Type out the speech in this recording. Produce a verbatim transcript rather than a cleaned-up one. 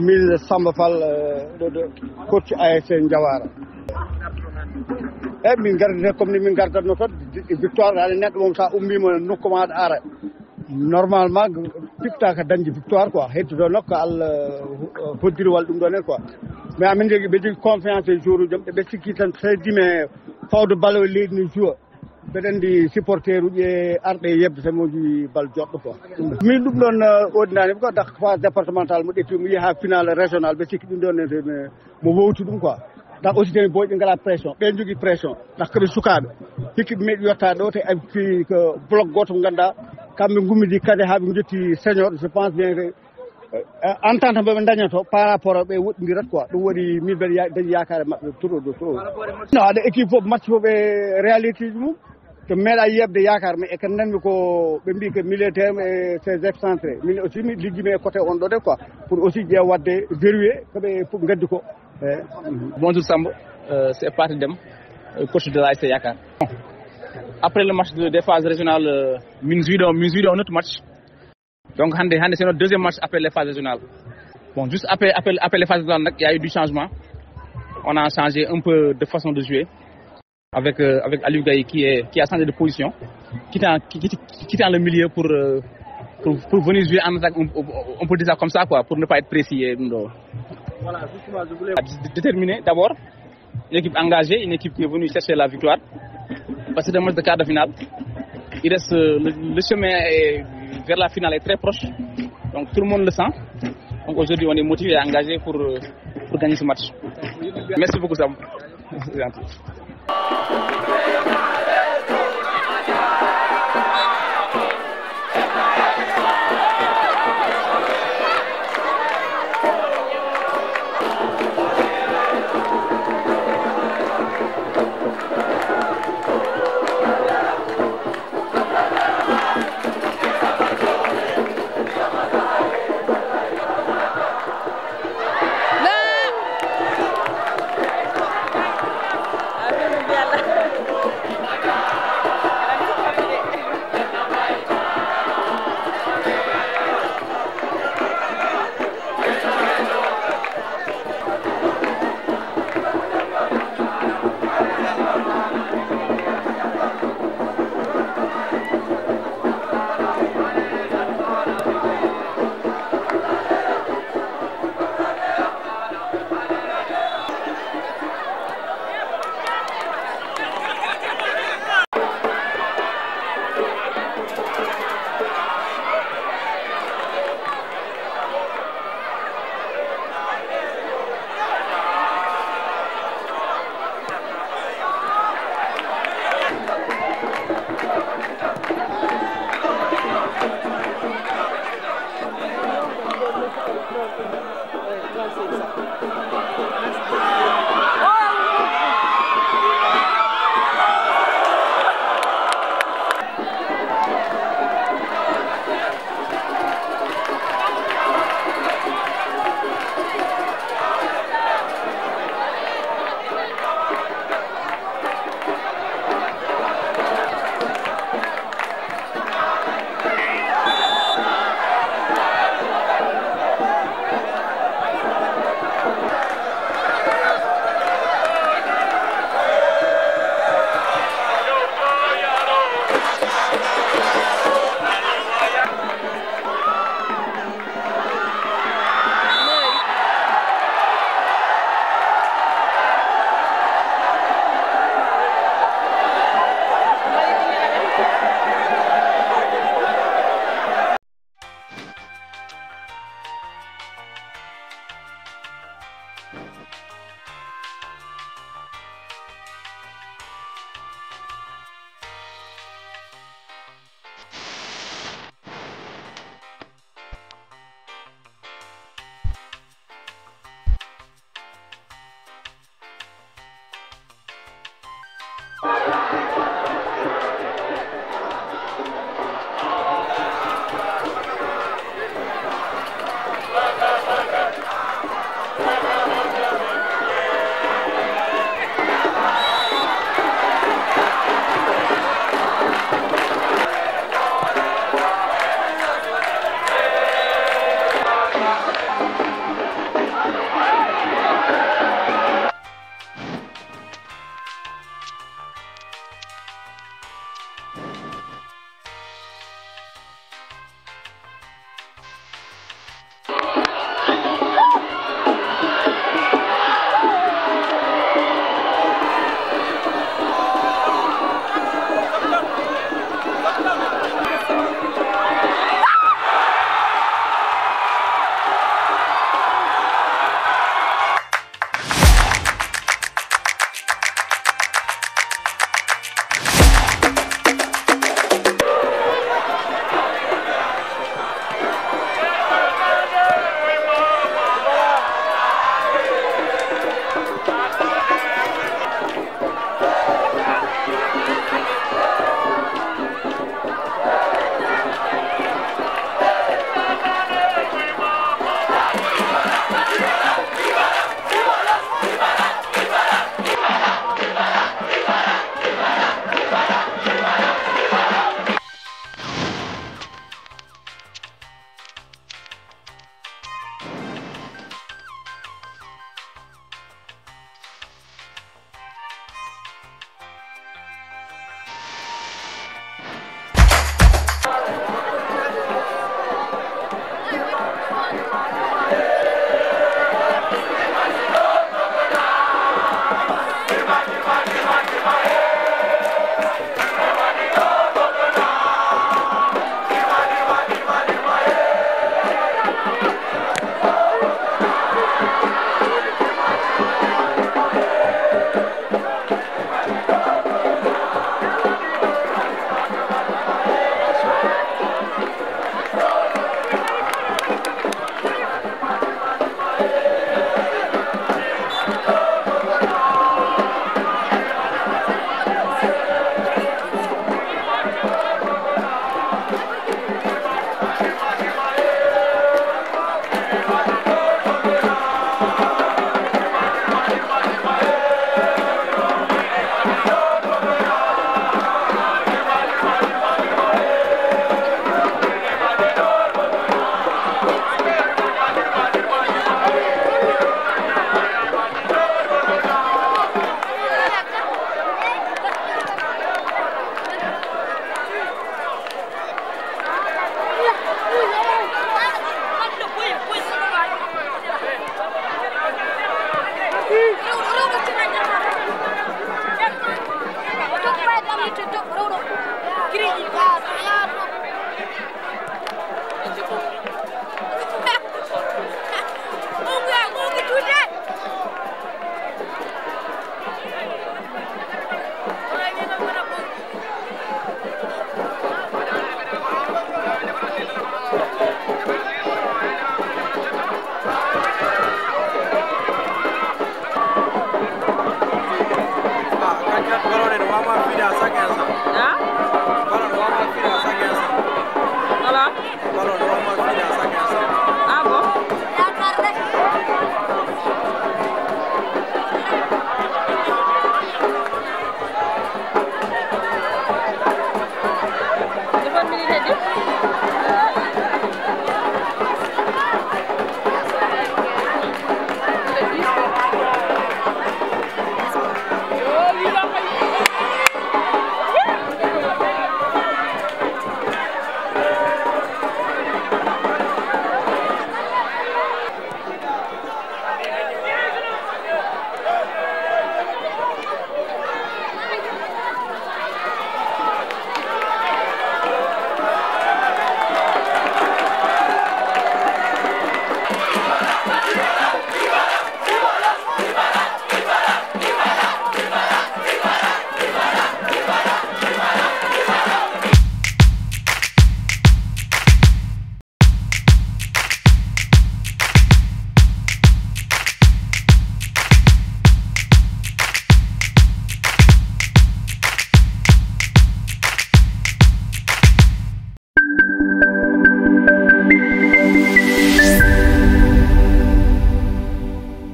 Min Samba Fall, eh, ɗo, ɗo, coach A S C Diawara. Eyi, min gardata comme ni min gardatno toon, victoire, haade neɗɗo mom sa ummiima nokku ma aɗa ara. Normalement, pitta ka dañde victoire quoi, heddude noon ko Allah, eh, hoddiri walla ɗum ɗon en quoi. Mais amin jogii, ɓe jogii confiance e joueur uji mum, ɓe sikki tan c'est dix mai fawde ballon e leydi no joueur. Mbeɗa anndi supporter uji e arɓe e yeɓde tan mo jogii bal joɗɗo quoi. Min ɗum ɗon, eh, ordinaire ko dak phase départementale mo ƴetti mo yeeha final régional, ɓe sikki ɗum ɗon en, en, mo wowti ɗum quoi. Ndax aussi dañi boyɗi ngala pression, ɓe jogii pression ndax koɓe sukaaɓe. Hikki ɓe meeɗi yottaade ɗo te abi fii ko bloc gooto mo ngannduɗaa kamɓe ngummidi kadi haa ɓe njotti senior. Je pense bien que, eh, entente mbo ɓe dañoto par rapport ɓe woɗɗindirat quoi. Ɗum waɗi min mbeɗa ya-, dañi yaakaare maɓɓe trop de trop. No, aɗa équipe fof match fof e réalité ji mum. To meeɗa yeɓde yaakaar, mais e ko nanmi ko ɓe mbi ko milieu terrain e ses excentrés. Min aussi mi liggi mi e côté on ɗo de quoi. Pour aussi ƴeew waɗde verrouillé ko ɓe fof ngaddi ko. Eh. Bonjour Samba, euh, c'est Pathé Dème, euh, coach de l'A S C Yakar. Après le match de, des phases régionales, euh, min jouiɗo, min jouiɗo un autre match. Donc hande, hande c'est notre deuxième match après les phases régionales. Bon, juste après, après, après les phases régionales, il y a eu du changement. On a changé un peu de façon de jouer avec, euh, avec Aliou Gaye qui est, qui a changé de position, quittant, qui- qui- quittant le milieu pour, euh, pour, pour venir jouer en attaque, on, on- on peut dire ça comme ça, quoi, pour ne pas être précis. Et, donc, voilà, justement, je voulais déterminer d'abord une équipe engagée, une équipe qui est venue chercher la victoire. Parce que c'est un match de quart de finale. Il reste, euh, le, le chemin est- vers la finale est très proche. Donc tout le monde le sent. Donc aujourd'hui, on est motivé et engagé pour, euh, pour gagner ce match. Merci beaucoup, Sam. C'est gentil.